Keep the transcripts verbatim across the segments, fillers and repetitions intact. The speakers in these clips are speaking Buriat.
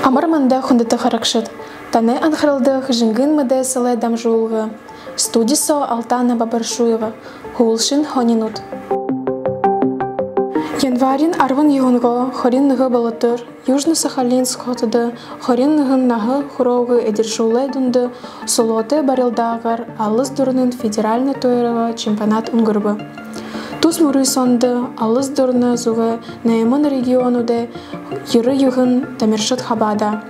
Амар мэндэ, хүндэтэ харагшад! Танай анхаралда Хэжэнгын мэдээсэлэй дамжуулга. Студи соо Алтана Бабаршуева. Һүүлшын һонинууд. Январиин арбан юһэнгөө хорин нэгэ болотор Южно-Сахалинск хотодо хорин нэгэн наһа хүрөөгүй эдиршүүлэй дунда сүлөөтэй барилдаагаар Алас Дурнын федеральна туйрага чемпионат үнгэрбэ. Тус мүрысөөндэ Алас Дурна зүгэй найман регионуудай ерэн юһэн тамиршад хабаадаа.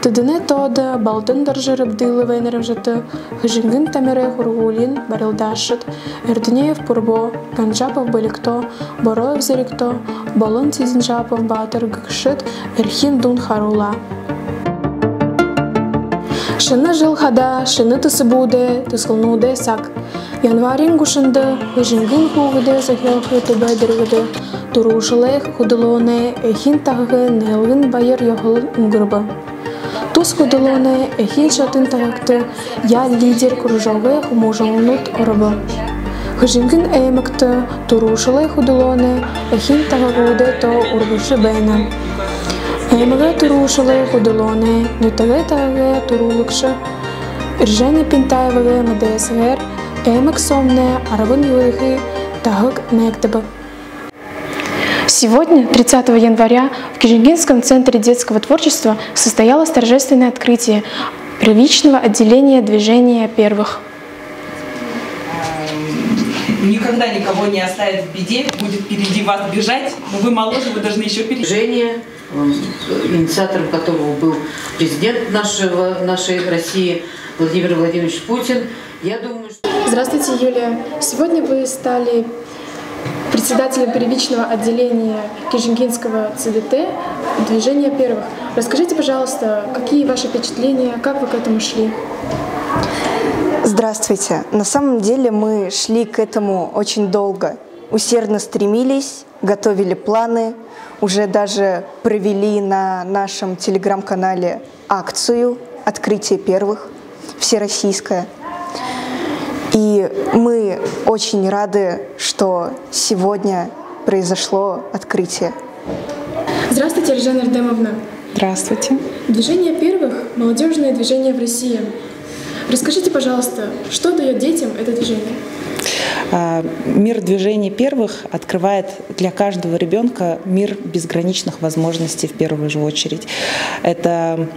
Тэдэнэй тоодо Балдан-Доржо Рабдыловай нэрэмжэтэ Хэжэнгын тамирай һургуулиин барилдаашад Эрдынеев Пурбо, Ганжапов Баликто, Бороев Зоригто болон Цыденжапов Баатар гэгшэд эрхим дуун харуулаа. Шэнэ жэл хадаа шэнэ түсэбүүдэй, түсэлнүүдэй саг. Январиин гушанда Хэжэнгын хүүгэдэй зохёохы түбэй дэргэдэ түрүүшэлэй хүдэлөөнэй эхин таһагай нээлгын баяр ёһолол үнгэрбэ. Тус хүдэлөөнэй эхин шатын таһагта «Я лидер» кружогой хүмүүжүүлэлнүүд оробо. Хэжэнгын аймагта түрүүшэлэй хүдэлөөнэй эхин таһагуудай тоо үргэжэ байна. Аймагай түрүүшэлэй хүдэлөөнэй нютагай таһагай түрүүлэгшэ Эржена Пинтаевагай мэдээсэгээр, аймаг соомнай арбан юһэдэхи таһаг нээгдэбэ. Сегодня, тридцатого января, в Кижингинском центре детского творчества состоялось торжественное открытие первичного отделения движения первых. Никогда никого не оставит в беде, будет впереди вас бежать, но вы моложе, вы должны ещё пере- Движение, м, инициатором которого был президент нашего, нашей России Владимир Владимирович Путин. Я думаю, что... Здравствуйте, Юлия. Сегодня вы стали председателем первичного отделения Кижингинского Ц Д Т движения первых. Расскажите, пожалуйста, какие ваши впечатления, как вы к этому шли? Здравствуйте. На самом деле мы шли к этому очень долго, усердно стремились, готовили планы, уже даже провели на нашем телеграм-канале акцию «Открытие первых» всероссийская. И мы очень рады, что сегодня произошло открытие. Здравствуйте, Эржена Эрдемовна. Здравствуйте. Движение первых — молодёжное движение в России. Расскажите, пожалуйста, что даёт детям это движение? А, мир движения первых открывает для каждого ребёнка мир безграничных возможностей в первую же очередь. Это,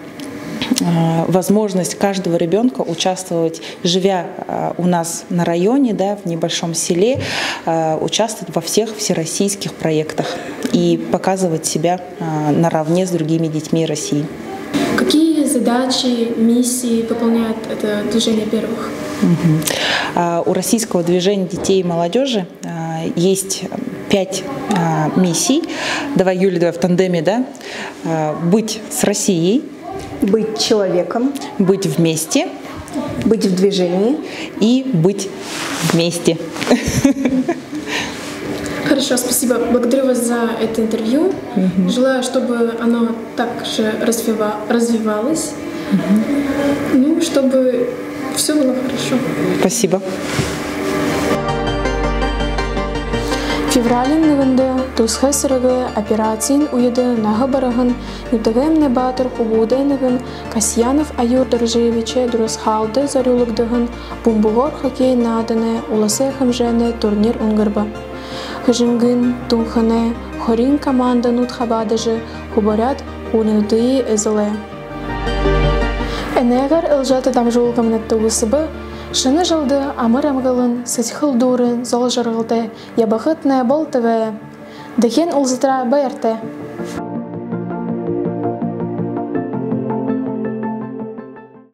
а, возможность каждого ребёнка участвовать, живя, а, у нас на районе, да, в небольшом селе, а, участвовать во всех всероссийских проектах и показывать себя, а, наравне с другими детьми России. Какие задачи, миссии выполняет это движение первых? Мгм. А, у Российского движения детей и молодёжи, а, есть пять, а, миссий. Давай, Юля, давай в тандеме, да? А, быть с Россией. Быть человеком. Быть вместе. Быть в движении. И быть вместе. Хорошо, спасибо. Благодарю вас за это интервью. Мгм. Желаю, чтобы оно так же развива-, развивалось. Мгм. Ну, чтобы всё было хорошо. Спасибо. Февралиин нэгэндэ тусхай сэрэгэй операциин үедэ наһа бараһан нютагаймнай баатар хүбүүдэй нэгэн Касьянов Аюр Доржиевичай дурасхаалда зорюулагдаһан бумбагуур хоккей нааданай уласай хэмжээнэй турнир үнгэрбэ. Хэжэнгын, Түнхэнэй, Хориин команданууд хабаадажа, хүбэрээд, һүүлшыдые эзэлээ. Энээгээр элжээтэ дамжуулгамнай түгэсэбэ. Шэнэ жэлдэ амар амгалан, сэдьхэл дүүрэн, зол жаргалтай ябахатнай болтогой. Дахин уулзатараа баяртай.